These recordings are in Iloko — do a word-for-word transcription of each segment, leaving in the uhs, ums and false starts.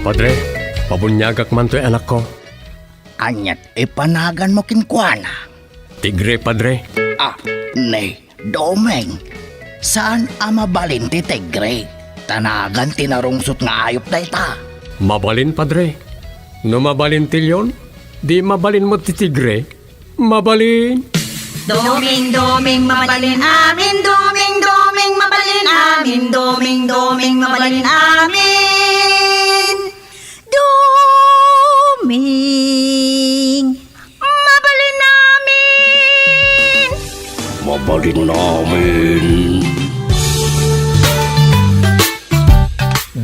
Padre, pabuniagak man toy anakko. Aniat ipanaganmo kenkuana? Tigre, Padre. Ah, ni Doming, saan a mabalin ti tigre? Ta nagan ti narungsot nga ayup dayta. Mabalin, Padre. No mabalin ti leon, di mabalin met ti tigre. Mabalin. Doming, Doming, mabalin amin. Doming, Doming, mabalin amin. Doming, Doming, mabalin amin. Doming, mabalin amin. Mabalin amin.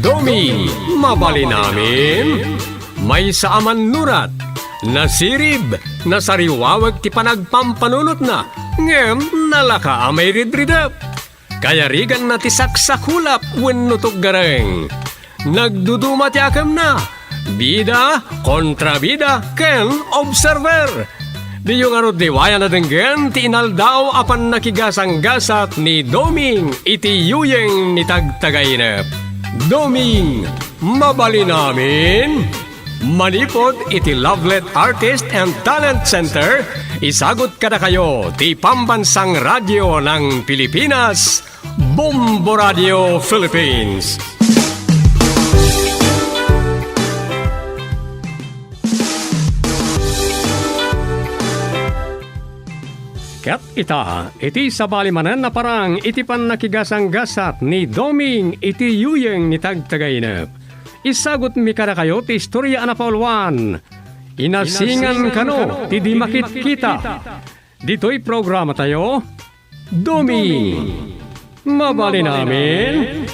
Doming, mabalin amin. Maysa a mannurat, nasirib, nasariwawek ti panagpampanunotna, ngem nalaka a mairidridep. Kayariganna ti saksakulap wenno tuggareng. Nagduduma ti akemna, bida, kontrabida, ken observer. Diyo ngarud liwayan a denggen ti inaldaw a pannakigasanggasat ni Doming iti yuyeng ni Tagtagainep. Doming, mabalin amin? Manipud iti Lovelet Artist and Talent Center, isagut kadakayo ti Pambansang Radyo ng Pilipinas, Bombo Radio Philippines. Ket ita, iti sabali manen a parang iti pannakigasanggasat ni Doming iti yuyeng ni Tagtagainep. Isagutmi kadakayo ti istoria a napauluan, Inasingan kano ti di makitkita. Ditoy programatayo, Doming, mabalin amin.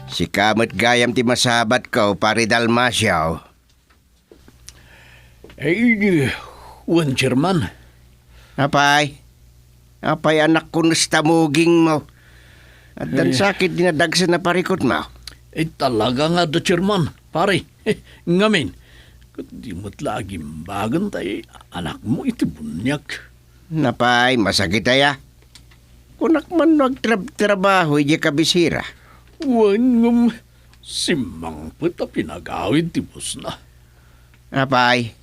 Sika met gayam ti masabatko, Pari Dalmacio. Ay, wen, Chairman. Apay? Apay, anakko, no kasta mugingmo? Addan Eh. sakit dinadagsen a parikutmo? Eh, talaga nga da, Chairman, pare. Ngamin, ket di met la agimbagan tay anakmo iti buniag. Apay, masakit aya? Kunak man no agtrab-trabaho idiay kabisera. Wen, ngem simmangpet a pinagawid ti busna. Apay?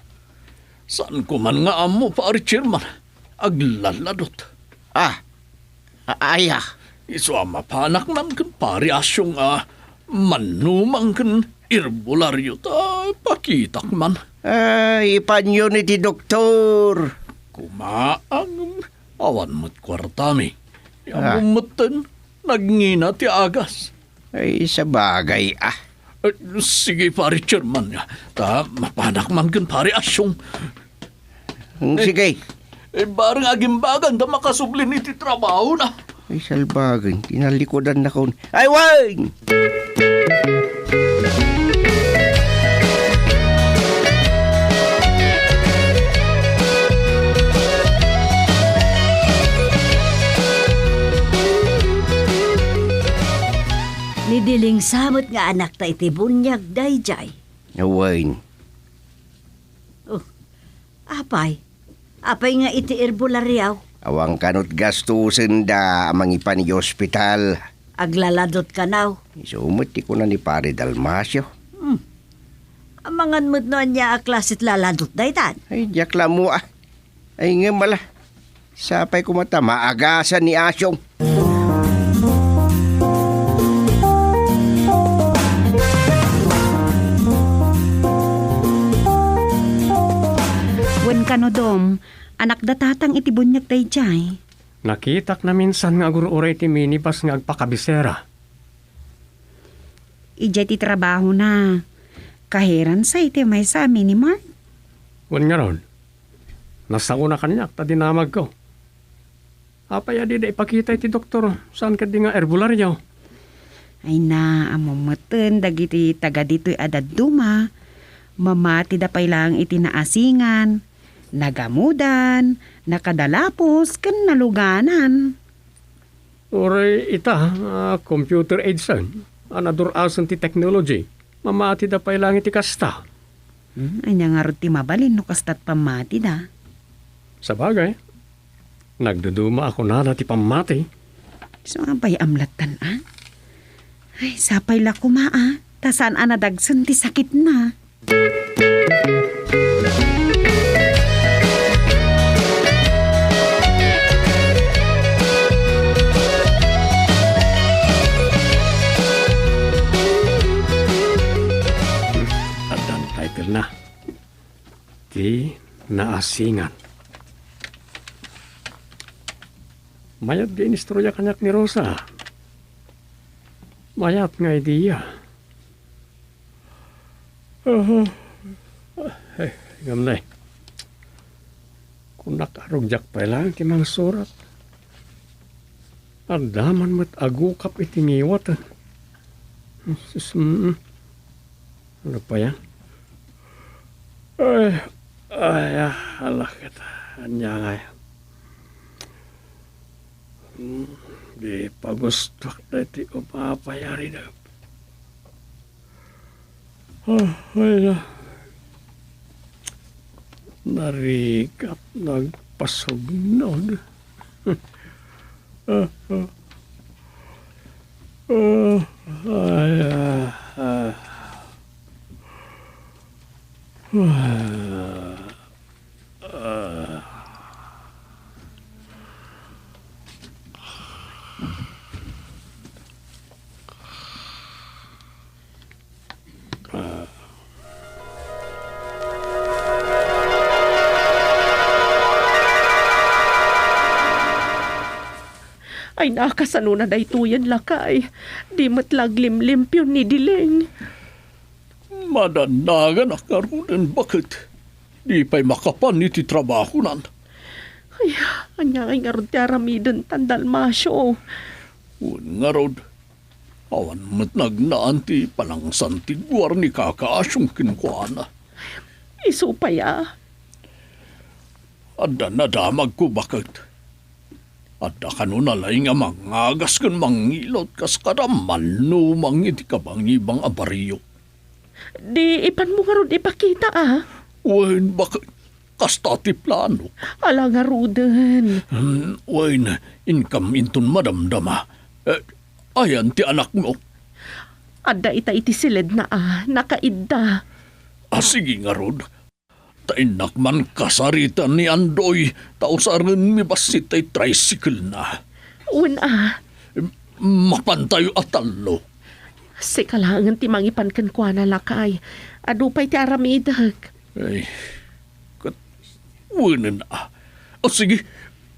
Saanko man nga ammo, Pari Chairman. Aglaladot. Ah, a-, aya? Isu a mapanakman ken Pari Asyong a mannumang ken herbolario ta pakitak man. Ay, ipanyon iti doktor. Kumaang, awan met kuartami. Ah. Ammom metten, nagngina ti agas. Ay, sabagay, ah. Eh, sige, Pari Chairman, ta mapanak man ken Pari Asyong. Mm, Eh, sige. Eh, bareng agimbagan ta makasublin iti trabahona. Ay, salbagen, tinalikudan nakon. Ay, wen! Ni Dilingsa met nga anakta iti buniag daydiay. Wen. Oh, apay? Apay nga iti herbolariaw? Awan kanot gastusenda a mangipan iti ospital. Aglaladot kanaw. Isu met ti kuna ni Pari Dalmacio. Hmm. Amangan met no ania a klase ti laladot daytan? Ay, diak la ammo, ah. Ay, ngem ala. Sapay koma ta maagasan ni Asyong. Wen kano, Dom, anakda Tatang iti buniag daydiay. Nakitak naminsan nga agur-uray ti minibus nga agpakabisera. Idiay ti trabahona. Kaheransa iti maysa a minimart. Wen ngarud, nasaona kaniak ta dinamagko. Apay a dida ipakita iti doktor? Saan ketdi nga herbolario? Ay na, ammom metten dagiti taga ditoy a dadduma. Mamatida pay laeng iti naasingan, nagamudan, nakadalapos, ken naluganan. Uray ita, ah, computer age sen, a nadur-asen ti technology. Mamatida pay laeng iti kasta. Hmm, ania ngarud ti mabalin no kasta't pammatida? Sabagay, nagduduma a kunada ti pammati. Sumabay amlattan, a? Ay, sapay la koma, a? Ta saan a nadagsen ti sakitna. Addan title na. Ti naasingan. Mayat nga inistorya kaniak ni Rosa. Mayat nga idea. Aha. Eh, ngem ne. Kunak a rugyak pay laeng ti mangsurat. Adda man met agukap iti ngiwat. Sus, mm. Ano pa yan? Ay, ay, ah, ala ket. Ania ngay? Hmm, di pagustuak daytoy umapayaridek. Ah, ay, ah. Narigat, nagpasugnod. Ah, ah. Ah, ay, ah, ah. Ah, ah. Ay, nakasanona daytoyen, lakay. Di met la aglimlimpio ni Dileng. Madanaganak ngaruden, baket. Di pay makapan iti trabahonan. Ay, ania ngay ngarud ti aramiden tan Dalmacio? Wen ngarud, awan met nagnaan ti panangsantiguar ni Kaka Asyong kenkuana. Isu pay a. Adda nadamagko, baket. Adda kano nalaing a mangagas ken mangilot kas kada mannumang iti kabangibang a barrio. Di ipanmo ngarud ipakita, a? Wen, baket, kasta ti planok. Ala ngaruden. Hmm, wen, inkam inton madamdama. Eh, ayan ti anakmo? Adda ita iti siledna, a, nakaidda. A, sige ngarud. Ta innak man kasarita ni Andoy, ta usarenmi bassit tay tricycle-na. Wen a. Mapantayo a tallo. Sika laengen ti mangipan kenkuana, lakay. Adu pay ti aramidek. Ay, ket wenen a. O, sige,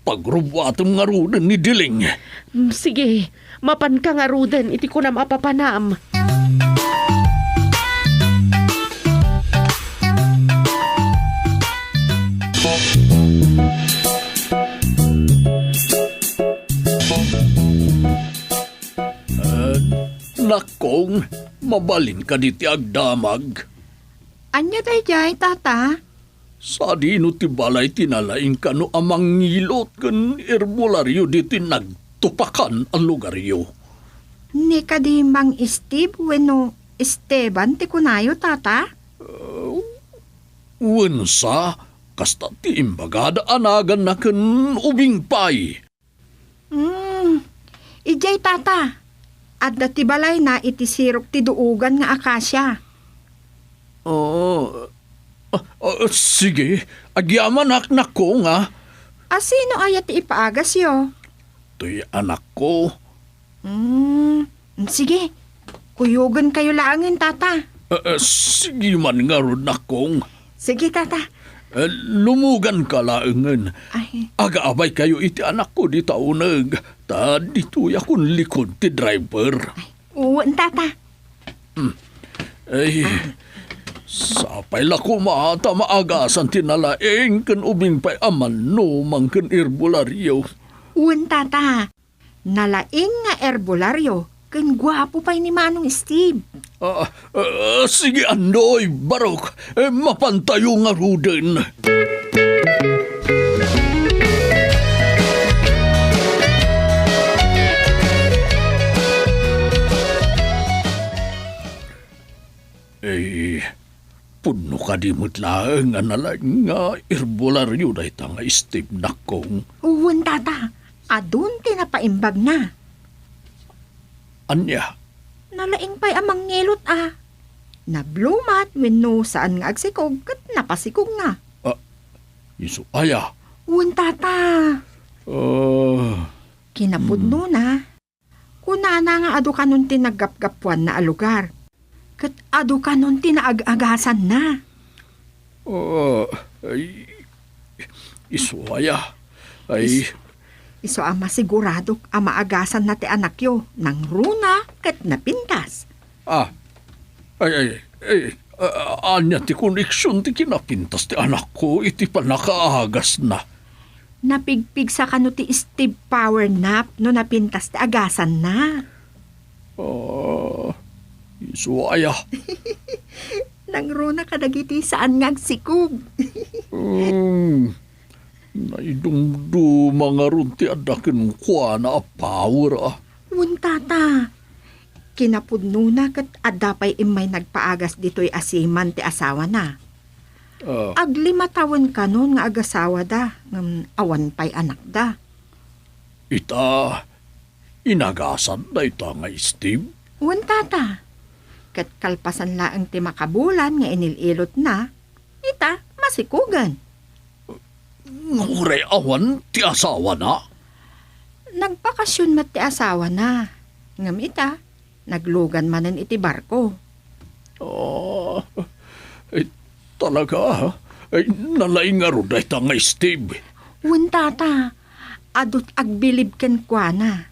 pagrubuatem ngaruden ni Dileng. Mm, sige, mapanka ngaruden iti kunam a papanam. Eh, Nakong, mabalin kadi ti agdamag? Ania daydiay, Tata? Sadino ti balay ti nalaing kano a mangilot ken herbolario ditoy nagtupakan a lugaryo? Ni kadi Mang Steve wenno Esteban ti kunayo, Tata? Uh, wen sa, kasta ti imbagada a naganna ken ubing pay. Hmm. Idiay, Tata. Adda ti balayna iti sirok ti duogan nga akasia. Oh. Ah, ah, sige. Agyamanak, Nakong, a. A, sino aya ti ipaagasyo? Toy anakko. Hmm. Sige. Kuyogenkayo laengen, Tata. Eh, eh, sige man ngarud, Nakong. Sige, Tata. Eh, lumuganka laengen. Ay. Agaabaykayo iti anakko dita uneg, ta ditoyak unlikod ti driver. Ay, wen, Tata. Hmm. Ay, sapay la koma ta maagasan ti nalaing ken ubing pay a mannumang ken herbolario. Wen, Tata. Nalaing nga herbolario ken guapo pay ni Manong Steve. Ah, ah, sige, Andoy, Barok, eh, mapantayo ngaruden. Eh, Pudno kadi met laeng a nalaing nga herbolario dayta nga Steve, Nakong? Wen, Tata. Adun ti napaimbagna. Ania? Nalaing pay a mangngilot a. Nablumat wenno saan nga agsikog ket napasikogna. Ah, isu aya? Wen, tata. Ah. Kinapudnona, kunana nga adu kanon ti naggapgapuanna a lugar. Ket adu kanon ti naag-agasanna. Ah, ay, isu aya? Ay. Is-, isu a masiguradok a maagasanna ti anakyo, nangruna ket napintas. Ah, ay, ay, ay, ah, ania ti koneksion ti kinapintas ti anakko iti pannakaagasna? Napigpigsa kano ti Steve power nap no napintas ti agasanna. Ah, isu aya? Nangruna kadagiti saan nga agsikog. Hmm, naidumduma ngarud ti adda kenkuana a power, ah. Wen, tata. Kinapudnona ket adda pay immay nagpaagas ditoy a seaman ti asawana. Ah. Aglima tawen kanon nga agasawada, ngem awan pay anakda. Ita, inagasan dayta nga Steve? Wen, tata. Ket kalpasan laeng ti makabulan nga inil-ilotna, ita, masikugen. Nga uray awan ti asawana? Nagbakasion met ti asawana. Ngem ita, naglugan manen iti barko. Ah, eh, talaga? Ay, nalaing ngarud dayta nga Steve? Wen, tata, adut agbilib kenkuana.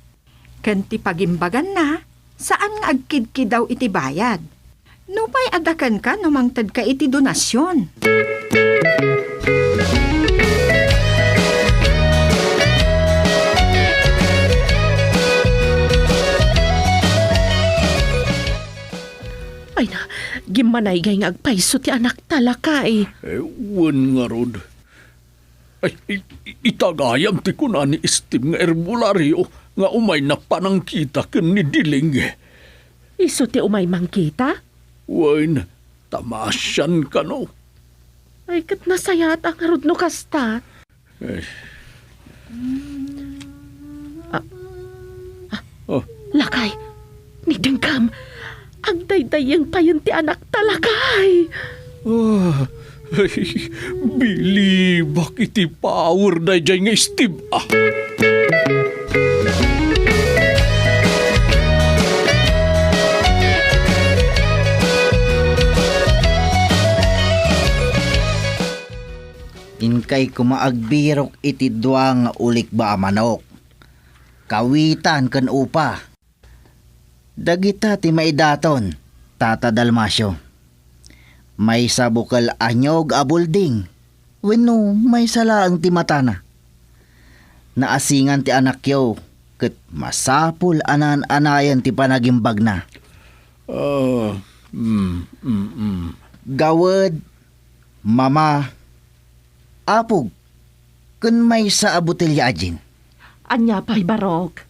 Ken ti pagimbaganna, saan nga agkidkidaw iti bayad. Nupay adda kenka no mangtedka iti donasion. Ay na, gimmanaygay nga agpayso ti anakta, lakay. Eh, wen ngarud. Ay, i-, i-, ita gayam ti kuna ni Steve nga erbulario nga umayna panangkita ken ni Diling. Isu ti umay mangkita? Wen, ta maasian kano. Ay, ket nasayaat a ngarud no kasta. Ay. Ah. Ah. Oh. Lakay, nigdengkam. Agdaydayyeng payen ti anakta, lakay. Ah, ay, bilibak iti power daydiay nga Steve, ah. Inkay koma agbirok iti dua nga ulikba a manok, kawitan ken upa. Dagita ti maidaton, Tata Dalmacio. Maysa bukel a niog a bulding, wenno maysa laeng ti matana. Naasingan ti anakyo, ket masapul a naan-anayen ti panagimbagna. Ah, mm, mm, mm. Gawed, mama, apog, ken maysa a botelya a gin. Ania pay, Barok?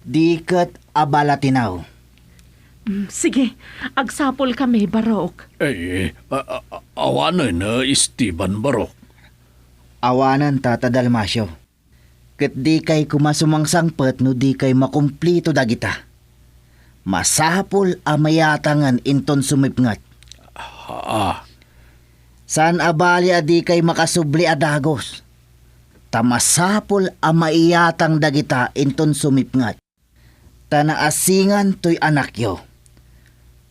Di ket a balatinaw. Mm, sige, agsapulkami, Barok. Eh, a-, a-, a-, awanen, eh, Esteban, Barok? Awanen, Tata Dalmacio. Ket dikay koma sumangsangpet no dikay makumplito dagita. Masapul a mayatangen inton sumipnget. Ah. Saan a bali a dikay makasubli a dagus. Ta masapul a maiyatang dagita inton sumipnget. Ta naasingan toy anakyo.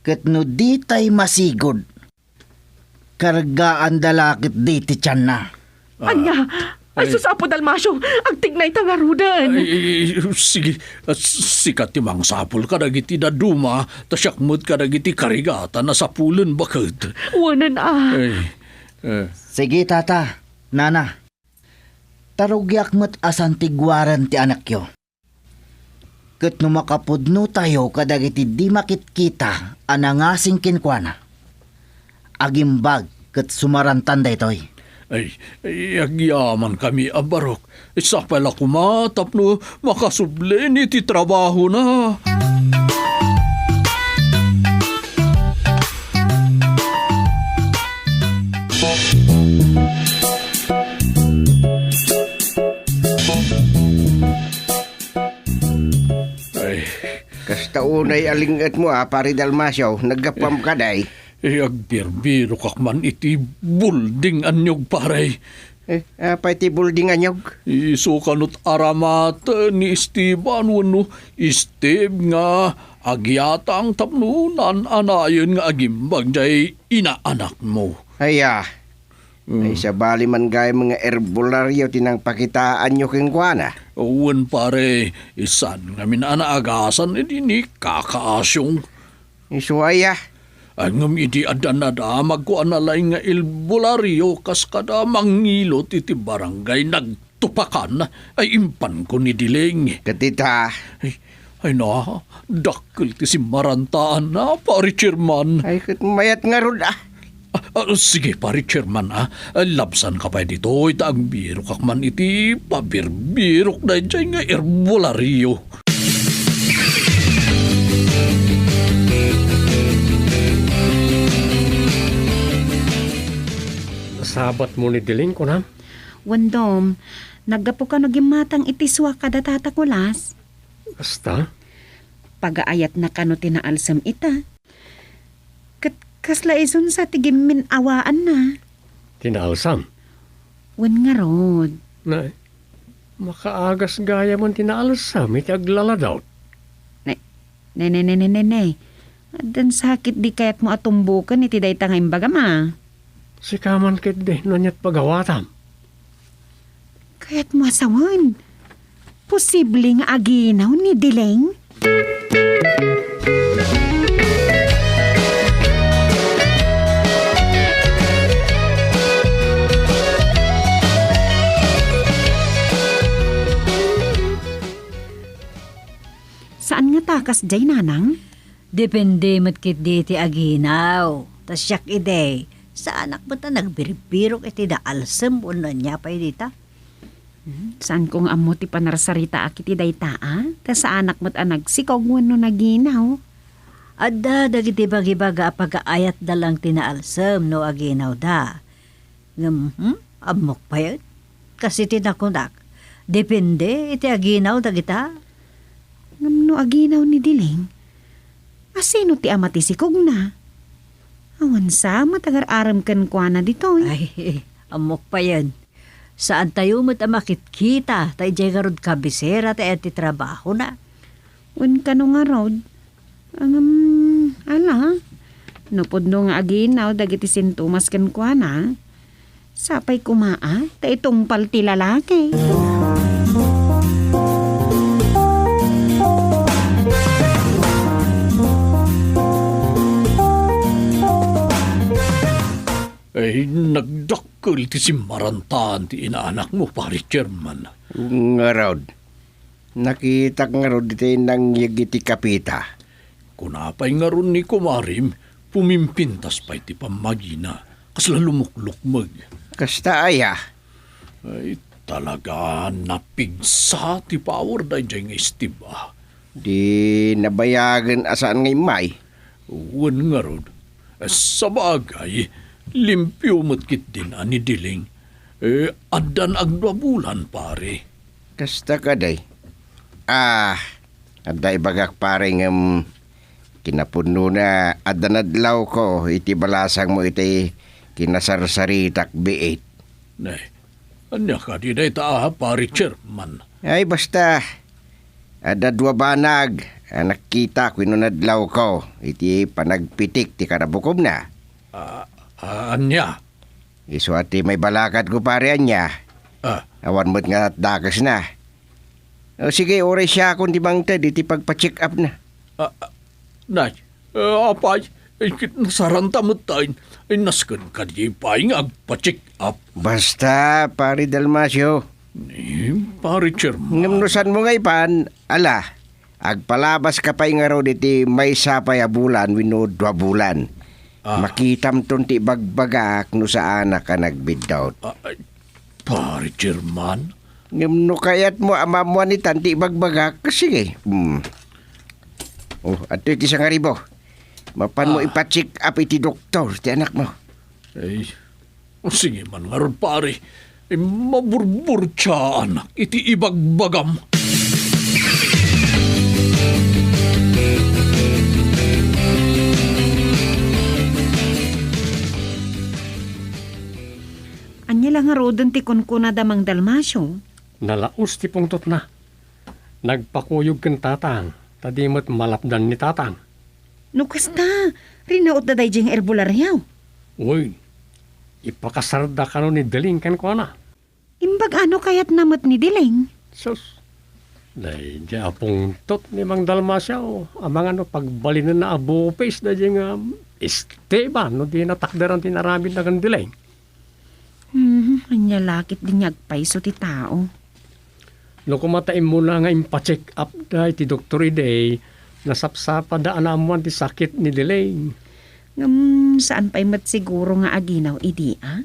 Ket no ditay masigud, kargaanda la ketdi ti tianna. Ah, ania? Ay, ay, sus, Apo Dalmacio, agtignayta ngaruden. Ay, ay, ay, sige, ah, sika ti mangsapul kadagiti dadduma, ta siak met kadagiti karigatan a sapulen baket. Wanen a. Ay, eh. Sige, Tata, Nana. Ta rugiak met a santiguaren ti anakyo. Ket no makapudnotayo kadagiti di makitkita a nangasing kenkuana, agimbag ket sumarantan daytoy. Ay, ay, agyamankami a Barok. Sapay la koma tapno makasubli iti trabahona. Ay. Kas Ta unay a ling-etmo a, Pare Dalmacio, naggapuam kadi. Eh, agbirbirokak man iti bulding anyog, pare. Eh, apay ti bulding anyog? Isu kano ti aramaten ni Esteban wenno Steve nga agyatang tapno naan-anayen nga agimbag jay inaanakmo. Aya. Hmm. Ay, sabali man gayam nga erbolario ti nangpakitaanyo kenkuana. Wen, pare, saan ngamin a naagasan idi ni Kaka Asyong. Isu aya? Ngem idi adda nadamagko a nalaing nga erbolario kas kada mangngilot iti barangay nagtupakan, ay impanko ni Diling. Ket ita? Ay, ay na, dakkel ti simmarantaanna, Pare Chairman. Ay, ket mayat ngarud, ah. Ah, ah, sige, Pare Chairman, ah. Ah, labsanka pay ditoy, ta agbirokak man iti pabirbirok daydiay nga erbolario. Nasabatmo ni Diling, kunam? Wen, Dom, naggapu kano gimmatang iti suak kada Tata Kulas. Kasta? Pagaayatna kano ti naalsem ita. Ket kasla isun sa ti gimmin-awaanna. Ti naalsam? Wen ngarud. Nay, makaagas gayamen ti naalsam iti aglaladawt. Ne, ne, ne, ne, ne, ne, ne. Addan sakit di kayatmo a tumboken iti dayta nga imbagam, a. Sika man ketdi, no aniat pagawatam? Kayatmo a sawen, posible nga aginaw ni Diling? Saan nga takas jay, nanang? Depende met ketdi iti aginaw. Ta siak idi, saanak met a nagbirbirok iti naalsem wenno ania pay dita. Hmm, saanko nga ammo ti panarsaritaak iti dayta, a? Ta saanak met a nagsikog wenno naginaw. Adda dagiti bagibaga a pagaayatda lang ti naalsem no aginawda. Ngem, hmm, ammok payen. Kas iti nakunak, depende iti aginaw dagita. Ngem no aginaw ni Diling, asino ti ama ti sikogna? Awan sa met agar-arem kenkuana ditoy. Ay, ammok payen. Saantayo met a makitkita, ta idiay ngarud kabisera ti, ti trabahona. Wen kano ngarud, ngem, ala, no pudno nga aginaw dagiti sintomas kenkuana, sapay koma a ta itungpal ti lalaki. Ay, nagdakkel ti simmarantaan ti inaanakmo, Pare Chairman. Ngarud, nakitak ngarud iti nangyeg iti kapita. Kuna pay ngarud ni kumarim, pumimpintas pay ti pammagina, kasla lumuklukmeg. Kasta aya? Ay, talaga, napigsa ti power daydiay nga Steve, a. Di nabayagen a saan nga immay? Wen ngarud. Sabagay, limpio met ketdin a ni Diling. Eh, addan agdua bulan, pare. Kasta kadi? Ah, adda ibagak, pare, ngem kinapudnona, adda nadlawko iti balasangmo iti kinasarsaritak biit. Nay, ania kadi dayta, a, Pare Chairman? Ay, basta, adda dua banag a nakitak wenno nadlawko iti panagpitik ti karabukomna. Ah, ah, ania? Isu a ti maibalakadko, pare, ania? Ah. Awan met nga dakesna. O, sige, uray siakon ti mangted iti pagpa-check up na. Ah, ah, nay, eh, apay, eh, ket nasaranta met tayo. Ay, nasken kadi pay nga agpa-check up. Basta, Pare Dalmacio. Eh, Pare Chairman. Ngem no saan mo nga ipan, ala, agpalabas ka pay ngarud iti maysa pay a bulan wenno dua bulan. Ah. Makitamton ti ibagbagak no saanak a nagbiddut. Ah, ay, Pare Chairman? Ngem no kayatmo a maammuan itan ti ibagbagak, sige. Hmm. Oh, adtoy ti sangaribo. Mapanmo Ah. ipa-check up iti doktor ti anakmo. Ay, o sige man ngarud, pare. Ay, maburburtiaanak iti ibagbagam. La ngaruden ti kunkunada, Mang Dalmacio? Nalaus ti pungtotna. Nagpakuyog ken tatang, ta di met malapdan ni tatang. No kasta, rinautda daydiay nga erbolario. Uy, ipakasarda kano ni Deling kenkuana. Imbag-ano kayatna met ni Deling? Sus, daydiay a pungtot ni Mang Dalmacio, amangan no pagbalinenna a bupis daydiay nga Esteban no di natakderan ti inaramidna ken Deling. Hmm, ania la ket di nga agpayso ti tao. No koma ta immuna nga impacheck up da iti doktor idi, nasapsapada a naammoan ti sakit ni Deling. Ngem saan pay met siguro nga aginaw idi, a?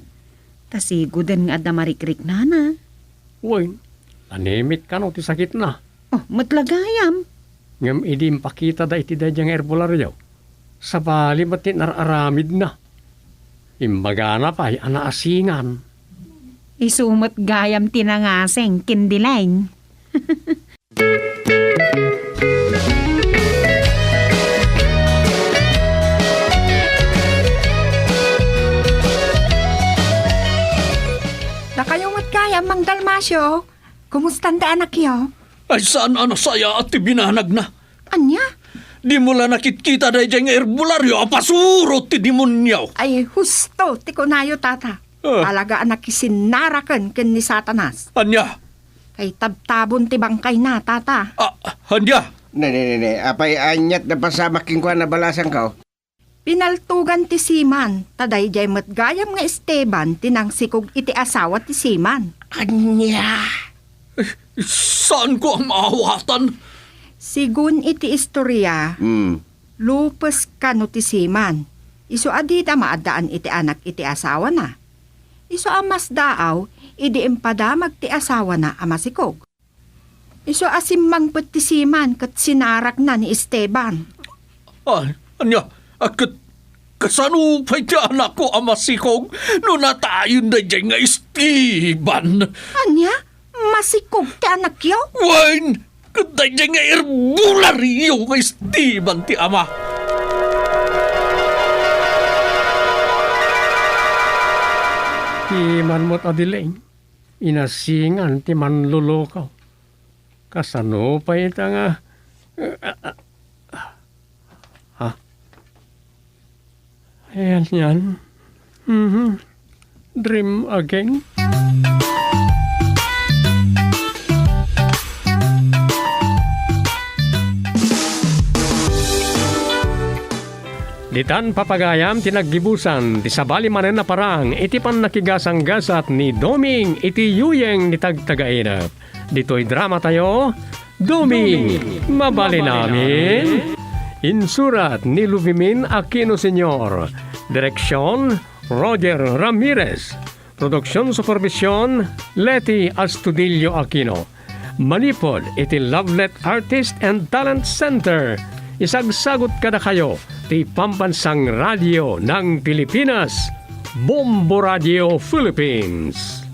Ta sigoden nga adda marikriknana. Wen, anemic kano ti sakitna. Oh, met la gayam. Ngem idi impakitada iti daydiay nga erbolario, sabali met ti nar-aramidna. Imbagana pay a naasingan. Isu met gayam ti nangasing ken Deling. Dakayo met gayam, Mang Dalmacio. Kumusta ti anakyo? Ay, saan a nasayaat ti binanagna. Ania? Dimo la nakitkita daydiay nga erbolario a pasurot ti demonio. Ay, husto ti kunayo, tata. Ah. Talaga a nakisinaraken ken ni Satanas. Ania? Kay tabtabon ti bangkayna, tata. Ah, ania? Ne, ne, ne, ne. Apay, aniat napasamak kenkuana, balasangko? Pinaltugan ti seaman, ta daydiay met gayam nga Esteban ti nangsikog iti asawa ti seaman. Ania? Eh, saanko a maawatan. Sigun iti istoria, Hmm. lupes kano ti seaman. Isu a dida maaddaan iti anak iti asawana. Isu a masdaaw idi impadamag ti asawana a masikog. Isu a simmangpet ti seaman ket sinarakna ni Esteban. Ay, ania, a ket kasano pay ti anakko a masikog no natayen daydiay nga Esteban? Ania? Masikog ti anakyo? Wen, ket daydiay nga erbolario nga Esteban ti ama. Ti manmot a Deling. Inasingan ti manloloko. Kasano pay ita nga, ha? Ayan yan. Mhm. Dream again. Ditan papagayam ti naggibusan ti sabali manen a parang iti pannakigasanggasat ni Doming iti yuyeng ni Tagtagainep. Ditoy dramatayo, Doming, Doming, mabalin amin. Insurat ni Lubimin Aquino Senior. Direksyon, Roger Ramirez. Production supervision, Leti Astudillo Aquino. Manipud iti Lovelet Artist and Talent Center, isagsagut kadakayo ti Pambansang Radio ng Pilipinas, Bombo Radio Philippines.